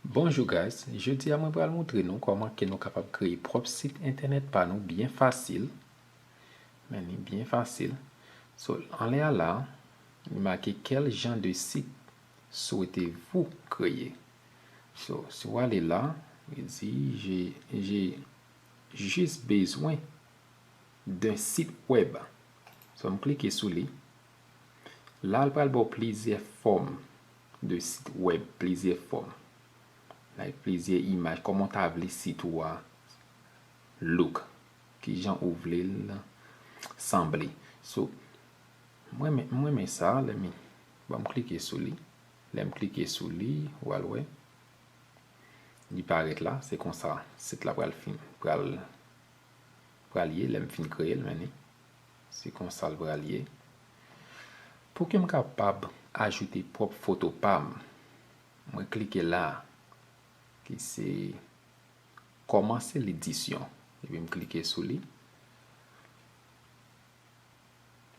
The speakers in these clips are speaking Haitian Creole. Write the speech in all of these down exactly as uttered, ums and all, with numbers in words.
Bonjou guys, jodi a mwen pral montre nou kòman ke nou kapab kreye pwòp sit entènèt pa nou byen fasil. Men li byen fasil. So, anlè a la, li make quel genre de site souhaitez-vous créer. So, si w ale la, li di, j'ai, j'ai juste besoin d'un site web. So, m klike sou li. La, l pral ba w plizyè fòm de sit web, plizyè fòm. Like, plizyè imaj, kòman w ta vle sit ou a look, kijan ou vle l sanble. So, mwen, mwen renmen sa, lè m, ban m klike sou li. Lè m klike sou li, w al wè. Li parèt la, se konsa sit la pral fin, pral, pral ye, lè m fin kreye l, men li. Se konsa l pral ye. Pou ke m kapab ajoute pwòp foto pa m, mwen klike la, ki se kòmanse ledisyon. Epi m klike sou li.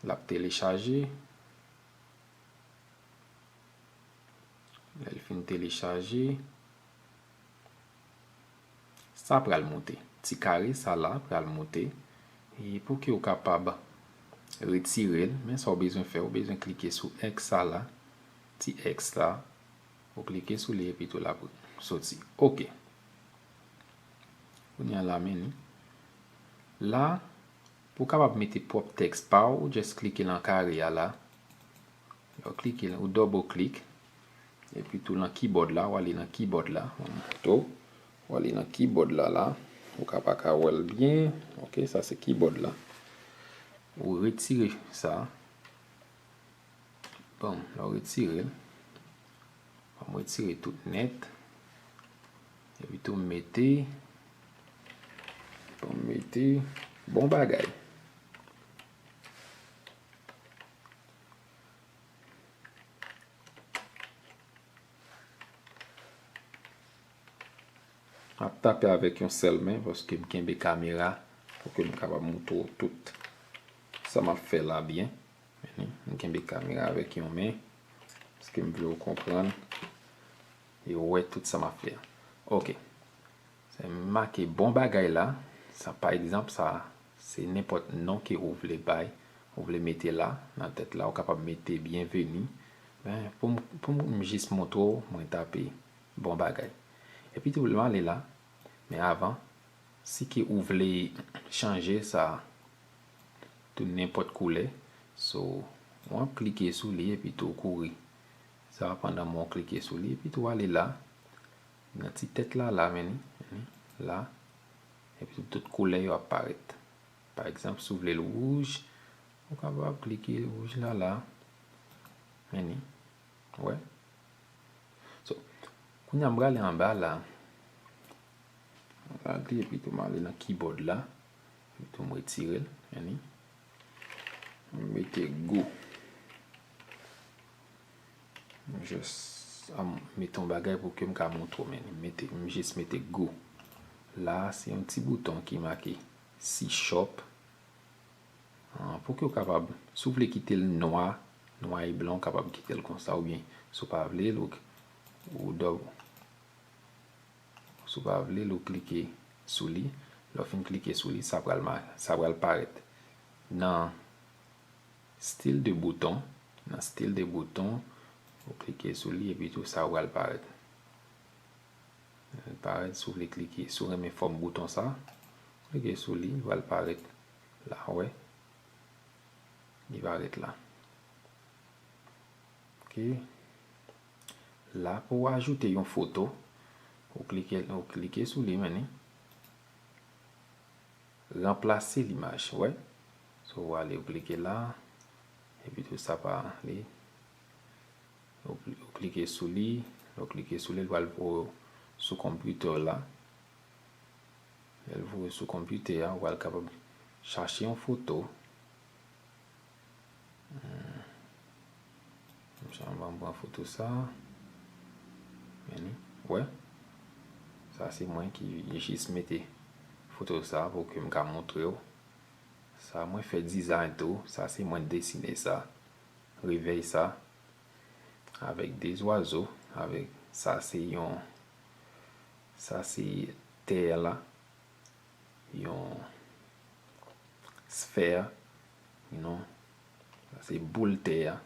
L ap telechaje. Lè l fin telechaje, sa pral moute. Ti kare sa la pral moute. E pou ke w kapab retire l, men sa w bezwen fè, w bezwen klike sou X sa la, ti X la, ou klike sou li epi tou l ap soti. Ok. Kounye a la, men li. La, pou w kapab mete pwòp tèks pa w, ou just klike nan kare a la. Ou klike, ou double click. Epi tou nan keyboard la, w ale nan keyboard la. Tou, w ale nan keyboard la, la. Ou ka pa ka wè l byen. Ok, sa se keyboard la. Ou retire sa. Bon, lè w retire l, ban m retire tout nèt. Epi tou m mete, ban m mete bon bagay. M ap tape avèk yon sèl men paske m kenbe kamera pou ke m kapab montre w tout sa m ap fè la byen. Men, m kenbe kamera avèk yon men paske m vle w konprann e wè tout sa m ap fè a. Ok. Se make bon bagay la. Sa, pa egzanp, sa, se nenpòt non ke ou vle bay, ou vle mete la, nan tèt la, ou kapab mete byenveni. Men, pou m, pou m jis montre w, mwen tape bon bagay. Epi tou, lè m ale la, men avan, si ke ou vle chanje sa, tou nenpòt koulè, so, w ap klike sou li epi tou kouri. Sa, pandan mwen klike sou li, epi tou ale la, nan ti tèt la, la, men li, men li, la, epi tou tout koulè yo ap parèt. Pa egzanp, si w vle l wouj, ou kapab klike wouj la, la, men li, wè. So, kounye a m prale anba la. Gade, epi tou m ale nan keyboard la. Epi tou m retire l, men li. M mete go. M just, am, mete yon bagay pou ke m ka montre w, men li. M mete, m just mete go. La, se yon ti bouton ki make C Sharp. Ah, pou ke w kapab, si w vle kite l nwa, nwa e blan, w kapab kite l konsa, oubyen si w pa vle l, ou, ou dou-, si w pa vle l, ou klike sou li. Lè w fin klike sou li, sa pral ma-, sa pral parèt nan style de bouton. Nan style de bouton, ou klike sou li, epi tou sa pral parèt. Parèt, si w vle klike, si w renmen fòm bouton sa, klike sou li, li pral parèt la, wè. Li parèt la. Ok. La, pou w ajoute yon foto, ou klike, ou klike sou li, men li. Ranplase limaj, wè. So, w ale, ou klike la, epi tou sa pa li. Ou, ou klike sou li, lè w klike sou li, l pral voye w sou konpitè la. Lè l voye w sou konpitè a, ou pral kapab chache yon foto. Hmm. Jan m pran foto sa. Men li, wè. Sa se mwen ki jis mete foto sa pou ke m ka montre w. Sa mwen fè dizay tou. Sa se mwen desine sa. Revèy sa. Avèk de zwazo. Avèk sa se yon, Sa se tè a la, yon sfè, you know, sa se boul tè a,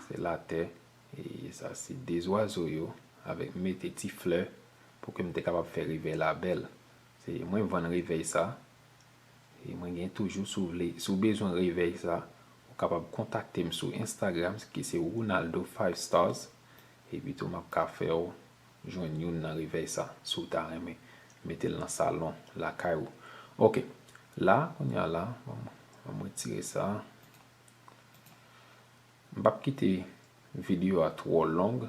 se latè, e sa se de zwazo yo, avèk m mete ti flè pou ke m te kapab fè revèy la bèl. Se mwen vann revèy sa, e mwen gen toujou, si w vle, si w bezwen revèy sa, ou kapab kontakte m sou Instagram, ki se Ronaldo five stars, epi tou m ap ka fè w jwenn youn nan revèy sa, si w ta renmen mete l nan salon lakay ou. Ok, la, kounye a la, ban m, ban m retire sa. M p ap kite videyo a twò long,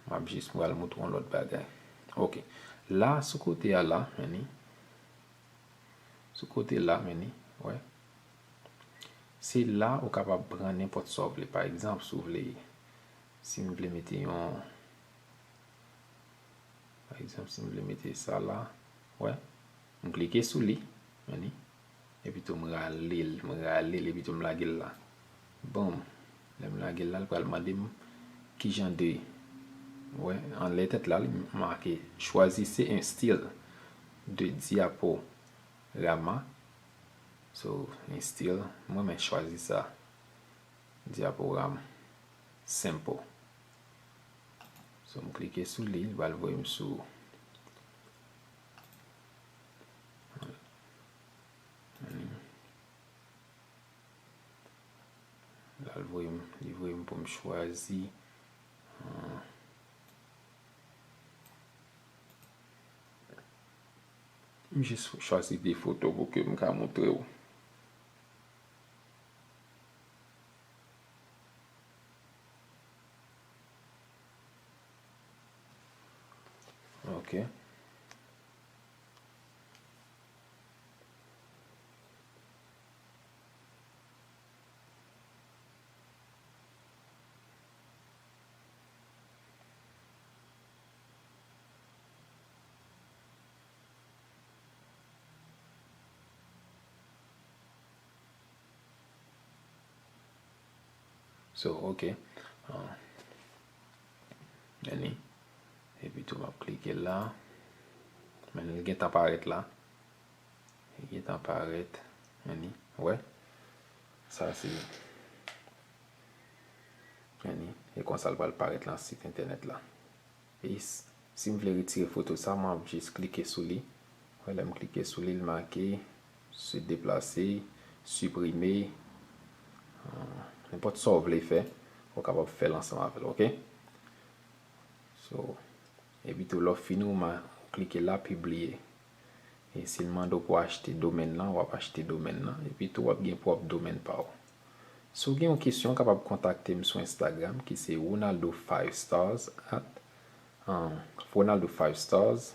m ap jis pral montre yon lòt bagay. Ok, la, sou kote a la, men ni, sou kote la, men ni, wè. Se la ou kapab pran nenpòt sa w vle. Pa egzanp, si w vle, si m vle mete yon, pa egzanp, si m vle mete sa la, wè, m klike sou li, men ni, epi tou m rale l, m rale l, epi tou m lage l la. Bon, lè m lage l la, l pral mande m kijan de, wè, anlè tèt la, li make, choisissez un style de diaporama. So, un style, mwen, mwen chwazi sa. Diaporama. Simple. So, m klike sou li, li pral voye m sou. La, l voye m, li voye m pou m chwazi. Hmm. M jis chwazi de foto pou ke m ka montre w. Ok. So, ok. Ah. Men li. Epi tou m ap klike la. Men li gentan parèt la. Li gentan parèt. Men li. Wè. Sa se. Men li. E konsa l pral parèt lan sit entènèt la. E s-, si m vle retire foto sa, mwen ap jis klike sou li. Wè, lè m klike sou li, l make se deplase, siprime, ah, nenpòt sa w vle fè, ou kapab fè l ansanm avè l, ok? So, epi tou lè w fini, ou ma-, ou klike la, pibliye. E si l mande w pou w achte domèn lan, w ap achte domèn lan. Epi tou w ap gen pwòp domèn pa w. Si w gen yon kesyon, w kapab kontakte m sou Instagram, ki se Ronaldo five stars at, um, Ronaldo five stars.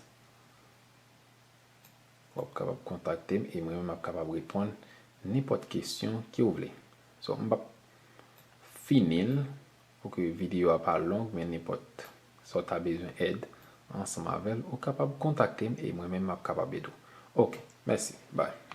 W ap kapab kontakte m e mwen menm m ap kapab reponn nenpòt kesyon ke w vle. So, m p ap fini l pou ke videyo a pa long, men nenpòt sa w ta bezwen èd ansanm avè l, ou kapab kontakte m e mwen menm m ap kapab ede w. Ok, mèsi. Bye.